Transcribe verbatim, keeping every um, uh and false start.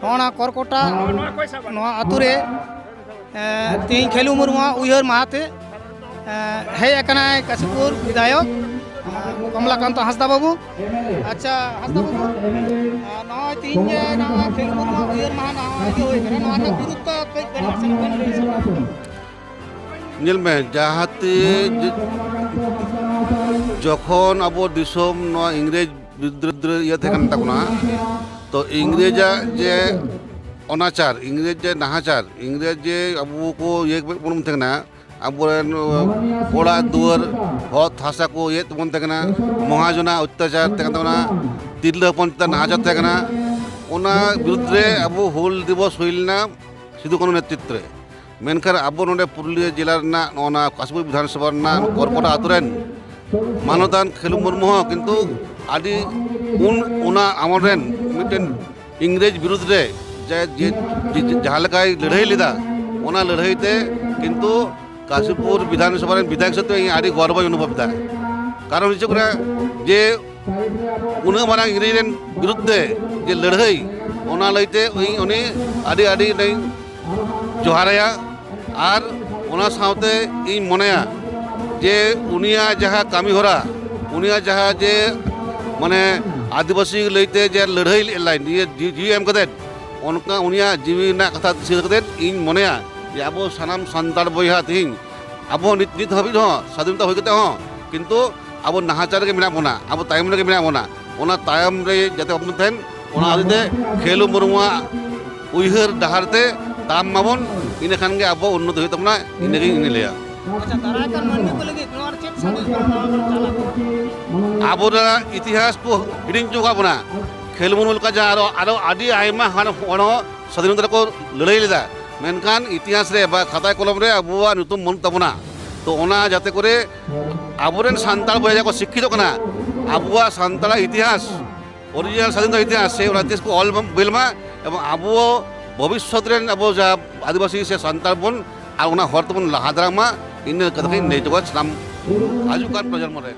ᱱᱚᱜᱼᱚ ᱱᱟ ᱠᱚᱨᱠᱚᱴᱟ ᱱᱚᱣᱟ ᱟᱛᱳ ᱨᱮ, ᱮ, ᱛᱮᱦᱮᱧ ᱠᱷᱮᱞᱩ ᱢᱩᱨᱢᱩᱣᱟᱜ ᱩᱭᱦᱟᱹᱨ ᱢᱟᱦᱟ ᱛᱮ, ᱮ, ᱦᱮᱡ ᱟᱠᱟᱱᱟᱭ ᱠᱟᱥᱤᱯᱩᱨ ᱵᱤᱫᱷᱟᱭᱚᱠ, ᱮ, ᱠᱚᱢᱞᱟᱠᱟᱱᱛ ᱦᱟᱸᱥᱫᱟ ᱵᱟᱹᱵᱩ᱾ ᱟᱪᱪᱷᱟ ᱦᱟᱸᱥᱫᱟ ᱵᱟᱹᱵᱩ, ᱮ, ᱱᱚᱜᱼᱚᱭ ᱛᱮᱦᱮᱧ ᱡᱮ ᱱᱚᱣᱟ ᱠᱷᱮᱞᱩ ᱢᱩᱨᱢᱩᱣᱟᱜ ᱩᱭᱦᱟᱹᱨ ᱢᱟᱦᱟ ᱱᱚᱣᱟ ᱤᱭᱟᱹ ᱦᱩᱭ ᱠᱟᱱᱟ, ᱱᱚᱣᱟ ᱨᱮᱱᱟᱜ ᱵᱤᱨᱩᱫᱷ ᱫᱚ ᱠᱟᱹᱡ ᱵᱮᱱ ᱢᱟᱥᱮ ᱵᱮᱱ ᱞᱟᱹᱭ ᱥᱚᱫᱚᱨ᱾ ᱧᱮᱞ ᱢᱮ, ᱡᱟᱦᱟᱸᱛᱮ ᱡᱚ-, ᱡᱚᱠᱷᱚᱱ ᱟᱵᱚ ᱫᱤᱥᱚᱢ ᱱᱚᱣᱟ ᱤᱝᱨᱮᱡᱽ ᱵᱤᱨᱩᱫᱽᱫᱷ ᱨᱮ ᱤᱭᱟᱹ ᱛᱟᱦᱮᱸ ᱠᱟᱱ ᱛᱟᱵᱚᱱᱟ, ᱛᱚ ᱤᱝᱨᱮᱡᱟᱜ ᱡᱮ ᱚᱱᱟᱪᱟᱨ, ᱤᱝᱨᱮᱡᱽ ᱡᱮ ᱱᱟᱦᱟᱪᱟᱨ, ᱤᱝᱨᱮᱡᱽ ᱡᱮ ᱟᱵᱚ ᱠᱚ ᱤᱭᱟᱹ ᱵᱚᱱ ᱛᱟᱦᱮᱸ ᱠᱟᱱᱟ, ᱟᱵᱚᱨᱮᱱ ᱚᱲᱟᱜ ᱫᱩᱣᱟᱹᱨ, ᱦᱚᱛ ᱦᱟᱥᱟ ᱠᱚ ᱤᱭᱟᱹ ᱛᱟᱵᱚᱱ ᱛᱟᱦᱮᱸ ᱠᱟᱱᱟ, ᱢᱚᱦᱟᱡᱚᱱᱟ ᱚᱛᱛᱟᱪᱟᱨ ᱛᱟᱦᱮᱸ ᱠᱟᱱ ᱛᱟᱵᱚᱱᱟ, ᱛᱤᱨᱞᱟᱹ ᱦᱚᱯᱚᱱ ᱪᱮᱛᱟᱱ ᱱᱟᱦᱟᱪᱟᱨ ᱛᱟᱦᱮᱸ ᱠᱟᱱᱟ, ᱚᱱᱟ ᱵᱤᱨᱩᱫᱽ ᱨᱮ ᱟᱵᱚ ᱦᱩᱞ ᱫᱤᱵᱚᱥ ᱦᱩᱭ ᱞᱮᱱᱟ ᱥᱤᱫᱩ ᱠᱟᱹᱱᱦᱩ ᱱᱮᱛᱨᱤᱛᱵ ᱨᱮ᱾ ᱢᱮᱱᱠᱷᱟᱱ ᱟᱵᱚ ᱱᱚᱰᱮ ᱯᱩᱨᱩᱞᱤᱭᱟᱹ ᱡᱮᱞᱟ ᱨᱮᱱᱟᱜ ᱱᱚᱜᱼᱚ ᱱᱟ ᱠᱟᱥᱤᱯᱩᱨ ᱵᱤᱫᱷᱟᱱ ᱥᱚᱵᱷᱟ ᱨᱮᱱᱟᱜ ᱠᱚᱨᱠᱚᱴᱟ ᱟᱛᱳ ᱨᱮᱱ ᱢᱟᱱᱚᱛᱟᱱ ᱠᱷᱮᱞᱩ ᱢᱩᱨᱢᱩ ᱦᱚᱸ ᱠᱤᱱᱛᱩ ᱟᱹᱰᱤ ᱩᱱ ᱚᱱᱟ ᱟᱢᱚᱞ ᱨᱮᱱ ᱢᱤᱫᱴᱮᱱ ᱤᱝᱨᱮᱡᱽ ᱵᱤᱨᱩᱫᱽ ᱨᱮ ᱡᱟ-, ᱡᱮ-, ᱡᱮ-, ᱡᱟᱦᱟᱸ ᱞᱮᱠᱟᱭ ᱞᱟᱹᱲᱦᱟᱹᱭ ᱞᱮᱫᱟ, ᱚᱱᱟ ᱞᱟᱹᱲᱦᱟᱹᱭ ᱛᱮ ᱠᱤᱱᱛᱩ ᱠᱟᱥᱤᱯᱩᱨ ᱵᱤᱫᱷᱟᱱ ᱥᱚᱵᱷᱟ ᱨᱮᱱ ᱵᱤᱫᱷᱟᱭᱚᱠ ᱦᱤᱥᱟᱹᱵ ᱛᱮ ᱤᱧ ᱟᱹᱰᱤ ᱜᱚᱨᱵᱚᱧ ᱚᱱᱩᱵᱷᱚᱵ ᱮᱫᱟ᱾ ᱠᱟᱨᱚᱱ ᱦᱤᱡᱩᱜ ᱠᱟᱱᱟ ᱡᱮ ᱩᱱᱟᱹᱜ ᱢᱟᱨᱟᱝ ᱤᱝᱨᱮᱡᱽ ᱨᱮᱱ ᱵᱤᱨᱩᱫᱽ ᱛᱮ ᱡᱮ ᱞᱟᱹᱲᱦᱟᱹᱭ, ᱚᱱᱟ ᱞᱟᱹᱭᱛᱮ ᱤᱧ ᱩᱱᱤ ᱟᱹᱰᱤ ᱟᱹᱰᱤ ᱤᱧ ᱡᱚᱦᱟᱨᱟᱭᱟ᱾ ᱟᱨ ᱚᱱᱟ ᱥᱟᱶᱛᱮ ᱤᱧ ᱢᱚᱱᱮᱭᱟ ᱡᱮ ᱩᱱᱤᱭᱟᱜ ᱡᱟᱦᱟᱸ ᱠᱟᱹᱢᱤ ᱦᱚᱨᱟ, ᱩᱱᱤᱭᱟᱜ ᱡᱟᱦᱟᱸ ᱡᱮ ᱢᱟᱱᱮ ᱟᱹᱫᱤᱵᱟᱹᱥᱤ ᱞᱟᱹᱭᱛᱮ ᱡᱮ ᱞᱟᱹᱲᱦᱟᱹᱭ ᱞᱮᱫ ᱞᱟᱭ, ᱱᱤᱭᱟᱹ ᱡᱤ-, ᱡᱤᱣᱤ ᱮᱢ ᱠᱟᱛᱮᱫ, ᱚᱱᱠᱟ ᱩᱱᱤᱭᱟᱜ ᱡᱤᱣᱤ ᱨᱮᱱᱟᱜ ᱠᱟᱛᱷᱟ ᱫᱤᱥᱟᱹ ᱠᱟᱛᱮᱫ ᱤᱧ ᱢᱚᱱᱮᱭᱟ ᱡᱮ ᱟᱵᱚ ᱥᱟᱱᱟᱢ ᱥᱟᱱᱛᱟᱲ ᱵᱚᱭᱦᱟ ᱛᱮᱦᱮᱧ ᱟᱵᱚ ᱱᱤᱛ, ᱱᱤᱛ ᱦᱟᱹᱵᱤᱡ ᱦᱚᱸ ᱥᱟᱫᱷᱤᱱᱚᱛᱟ ᱦᱩᱭ ᱠᱟᱛᱮ ᱦᱚᱸ ᱠᱤᱱᱛᱩ ᱟᱵᱚ ᱱᱟᱦᱟᱪᱟᱨ ᱨᱮᱜᱮ ᱢᱮᱱᱟᱜ ᱵᱚᱱᱟ, ᱟᱵᱚ ᱛᱟᱭᱚᱢ ᱨᱮᱜᱮ ᱢᱮᱱᱟᱜ ᱵᱚᱱᱟ᱾ ᱚᱱᱟ ᱛᱟᱭᱚᱢ ᱨᱮ ᱡᱟᱛᱮ ᱵᱟᱵᱚᱱ ᱛᱟᱦᱮᱱ, ᱚᱱᱟ ᱦᱚᱛᱮᱡ ᱛᱮ ᱠᱷᱮᱞᱩ ᱢᱩᱨᱢᱩᱣᱟᱜ ᱩᱭᱦᱟᱹᱨ ᱰᱟᱦᱟᱨ ᱛᱮ ᱛᱟᱲᱟᱢ ᱢᱟᱵᱚᱱ, ᱤᱱᱟᱹ ᱠᱷᱟᱱ ᱜᱮ ᱟᱵᱚ ᱩᱱᱱᱚᱛᱤ ᱦᱩᱭᱩᱜ ᱛᱟᱵᱚᱱᱟ, ᱤᱱᱟᱹᱜᱮ ᱤᱧ ᱞᱟᱹᱭᱟ᱾ ᱟᱪᱪᱷᱟ, ᱫᱟᱨᱟᱭ ᱠᱟᱱ ᱢᱟᱹᱱᱢᱤ ᱠᱚ ᱞᱟᱹᱜᱤᱫ ᱱᱚᱣᱟ ᱨᱮ ᱪᱮᱫ ᱥᱟᱸᱫᱮᱥ ᱵᱚᱱ ᱮᱢᱟ ᱵᱚᱱ ᱪᱟᱞᱟᱜ ᱠᱟᱱᱟ? ᱟᱵᱚᱨᱮᱱᱟᱜ ᱤᱛᱤᱦᱟᱥ ᱠᱚ ᱦᱤᱲᱤᱧ ᱦᱚᱪᱚ ᱟᱠᱟᱫ ᱵᱚᱱᱟ᱾ ᱠᱷᱮᱞ ᱢᱩᱨᱢᱩ ᱞᱮᱠᱟ ᱡᱟᱦᱟᱸ ᱟᱨᱚ, ᱟᱨᱚ ᱟᱹᱰᱤ ᱟᱭᱢᱟ ᱦᱚᱲ, ᱦᱚᱲ ᱦᱚᱸ ᱥᱟᱫᱷᱤᱱᱚᱛᱟ ᱨᱮᱠᱚ ᱞᱟᱹᱲᱦᱟᱹᱭ ᱞᱮᱫᱟ, ᱢᱮᱱᱠᱷᱟᱱ ᱤᱛᱤᱦᱟᱥ ᱨᱮ ᱵᱟ ᱠᱷᱟᱛᱟ ᱠᱚᱞᱚᱢ ᱨᱮ ᱟᱵᱚᱣᱟᱜ ᱧᱩᱛᱩᱢ ᱵᱟᱹᱱᱩᱜ ᱛᱟᱵᱚᱱᱟ᱾ ᱛᱚ ᱚᱱᱟ ᱡᱟᱛᱮ ᱠᱚᱨᱮ ᱟᱵᱚᱨᱮᱱ ᱥᱟᱱᱛᱟᱲ ᱵᱚᱭᱦᱟ ᱡᱟᱦᱟᱸ ᱠᱚ ᱥᱤᱠᱠᱷᱤᱛᱚᱜ ᱠᱟᱱᱟ, ᱟᱵᱚᱣᱟᱜ ᱥᱟᱱᱛᱟᱲᱟᱜ ᱤᱛᱤᱦᱟᱥ, ᱚᱨᱤᱡᱤᱱᱟᱞ ᱥᱟᱫᱷᱤᱱᱚᱛᱟ ᱤᱛᱤᱦᱟᱥ ᱥᱮ ᱚᱱᱟ ᱤᱛᱤᱦᱟᱥ ᱠᱚ ᱚᱞ ᱵᱤᱞ ᱢᱟ, ᱮᱵᱚᱝ ᱟᱵᱚ ᱵᱷᱚᱵᱤᱥᱥᱚᱛ ᱨᱮᱱ ᱟᱵᱚ ᱡᱟᱦᱟᱸ ᱟᱹᱫᱤᱵᱟᱹᱥᱤ ᱥᱮ ᱥᱟᱱᱛᱟᱲ ᱵᱚᱱ ᱟᱨ ᱚᱱᱟ ᱦᱚᱨ ᱛᱮᱵᱚᱱ ᱞᱟᱦᱟ ᱫᱟᱨᱟᱢ ᱢᱟ, ᱤᱱᱟᱹ ᱠᱟᱛᱷᱟ ᱜᱤᱧ ᱞᱟᱹᱭ ᱦᱚᱪᱚ ᱠᱚᱣᱟ ᱥᱟᱱᱟᱢ ᱦᱤᱡᱩᱜ ᱠᱟᱱ ᱯᱨᱚᱡᱚᱱᱢᱚ ᱨᱮ᱾